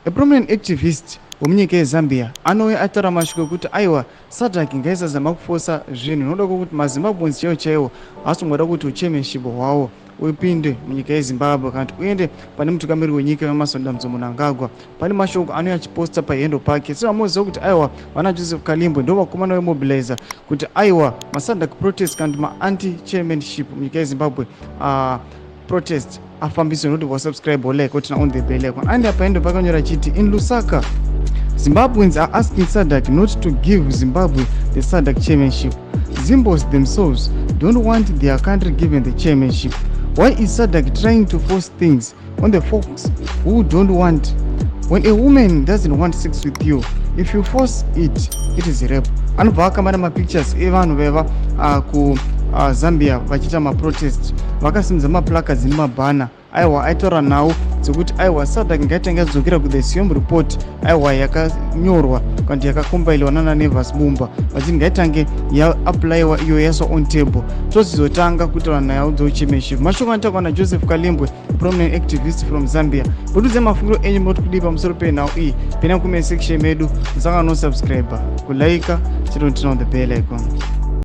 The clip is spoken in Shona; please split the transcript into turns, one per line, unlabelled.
A prominent activist wemunyika yeZambia anouya ataura mashoko ekuti aiwa, SADC ngaisazama kufosa zvinhu nokuda kwekuti maZimbabweans chaiwo chaiwo haasi kuti uchairmanship hwavo upinde munyika yeZimbabwe kana kuti uende pane mutungamiri wenyika Emmerson Dambudzo Mnangagwa. Pane mashoko anouya achiposta pahandle pake. Sevamoziva kuti aiwa, vana Joseph Kalimbwe ndo vakomana vemobilizer kuti aiwa, maSADC protest kana kuti maanti chairmanship munyika yeZimbabwe protest afambiswe, nokuti wasubscribe, like, woturn on the bell icon. And apa endo pakanyora chiti, "In Lusaka, Zimbabweans are asking SADC not to give Zimbabwe the SADC chairmanship. Zimbos themselves don't want their country given the chairmanship. Why is SADC trying to force things on the folks who don't want? When a woman doesn't want sex with you, if you force it, it is rape." Anobva akamara mapictures evanhu veva kuZambia vachiita maprotest, vakasimudza maplacards nemabhana. Aiwa, aitaura nhau dzekuti aiwa, SADC ngaitange yadzokera kuthe Siyom Report, aiwa, yakanyorwa kana kuti yakakombailiwa nana Nevers Mumba, vachiti ngaitange yaapplywa iyo, yaiswa on table, tozizotanga kutaura nhau dzeuchairmanship. Mashoko anotaurwa naJoseph Kalimbwe, prominent activist from Zambia. Bududze mafungiro enyu, moti kudii pamusoro penhau iyi? Pina comment section medu. Musangano, subscribe, kulike, chero turn on the bell icon.